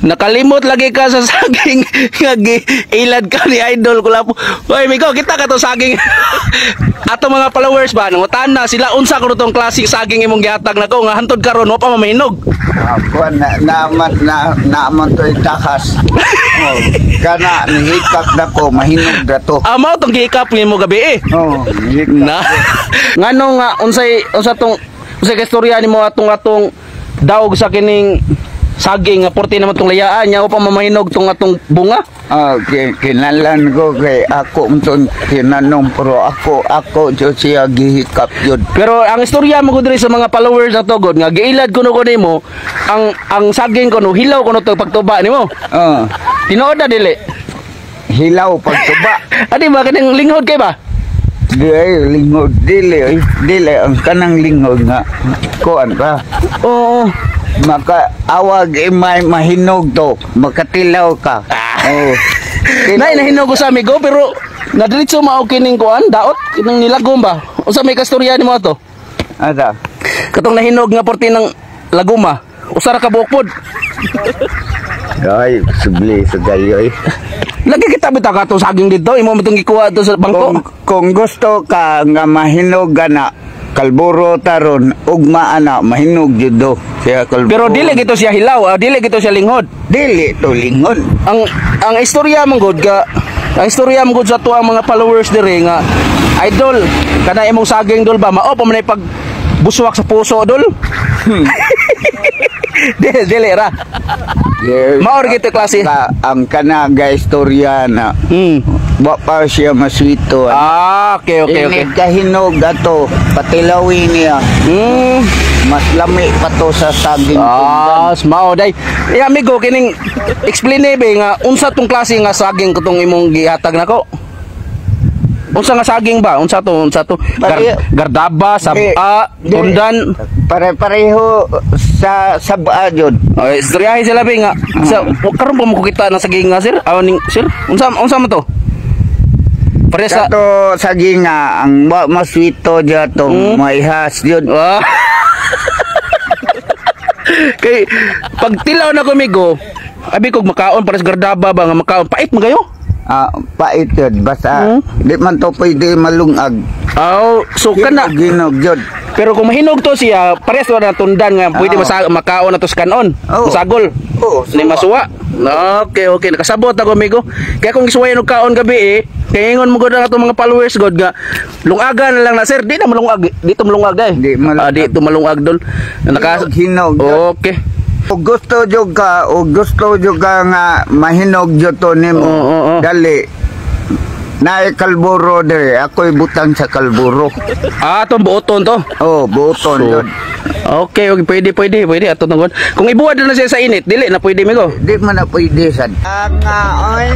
Nakalimot lagi ka sa saging nga ilad ka ni Idol Kulapo. Hoy, migo, kita ka to saging. Ato mga followers ba, nangutan na sila unsa kuno tong klaseng saging imong gihatag nako nga hantod karon wa pa mamahinog. Ako na naman na naman to itakas. Oh, kana nihikap na ko, mahinog na to. Ah, mao tong gihikap nimo gabi eh. Oh, nihikap. Na. Ngano nga unsay unsa tong unsay ka istorya nimo atong atong daog sa kining saging nga porte naman tong layaan nya upang mamahinog tong atong bunga? Ah, kinalan ko kay ako unton tinanom, pero ako ako jud siya gihikap jud. Pero ang istorya mo ko diri sa mga followers na gud nga giilad kuno ko nimo ang saging kuno hilaw kuno to pagtuba nimo. Ah, Tinuod na dili? Hilaw pagtuba. Adi ba kining linghod kay ba? Di ay lingod, dili ay dili ang kanang lingod nga kuan ka. Oo. Maka awag imay mahinog to, makatilaw ka. Oh. Nay nahinog ko sa amigo, pero nadiretso mao kining kuan daot kining nilagom ba? Unsa may kastorya nimo ato? Asa? Katong nahinog nga porte ng laguma. Usa ra ka buok pod. Ay, subli sa gayoy. Lagi kita bitaw ka saging dito, imo mo itong gikuha to sa bangko. Kung gusto ka nga mahinog ana, kalburo taron, ugma ana, mahinog jud do. Siya kalburo. Pero dili gito siya hilaw, dili gito siya linghod. Dili to lingon. Ang istorya man gud ka, ang istorya man gud sa tuang mga followers dire nga idol, kana imong saging dol ba mao pa man ay pag buswak sa puso dol. Dili dili ra. Yeah. Mao ra gito klase. Ka, ang kana ga istorya na wa pa siya maswito. Ah, okay. Init kahinog ato, patilawin niya. Mas lami pa to sa saging Ah, mao day. Eh amigo, kining explain eh be nga unsa tong klase nga saging katong imong gihatag nako? Unsa nga saging ba? Unsa to? Unsa to? Gardaba, saba, tundan. Pare-pareho sa saba jud. Ay, istoryahe sila be nga. Sa karon pa mo kita na saging nga sir? Aw ning sir, unsa unsa man to? Pare sa Kato saging nga ang wa maswito dya tong maihas jud. Ah. Kay pag tilaw na ko migo, abi kog makaon pares gardaba ba nga makaon pait man kayo. Ah, pait jud basta di man to pwede malungag. Aw, so kana Hinog hinog jud. Pero kung mahinog to siya, parehas na tundan nga pwede makaon na to sa kanon. Oo. Masagol. Oo, ni suwa. Masuwa. Okay. Nakasabot ako, amigo. Kaya kung gisuwayan og kaon gabi eh, kaya ingon mo gud ang atong mga followers god nga lungaga na lang na sir, di na malungag. Dito malungag eh. Di malungag. Ah, di to malungag dol. Naka Hinog, hinog jud. Okay. O gusto jud ka, o gusto jud ka nga mahinog jud to nimo. Oo. Dali. Naay kalburo dire, ako'y butang sa kalburo. Ah, itong buoton to. Oh, buoton So, jud. Okay, pwede, pwede, pwede. Ato tungkol. Kung ibuhat na siya sa init, dili na pwede, migo. Di man na pwede sad. Ah, nga oy.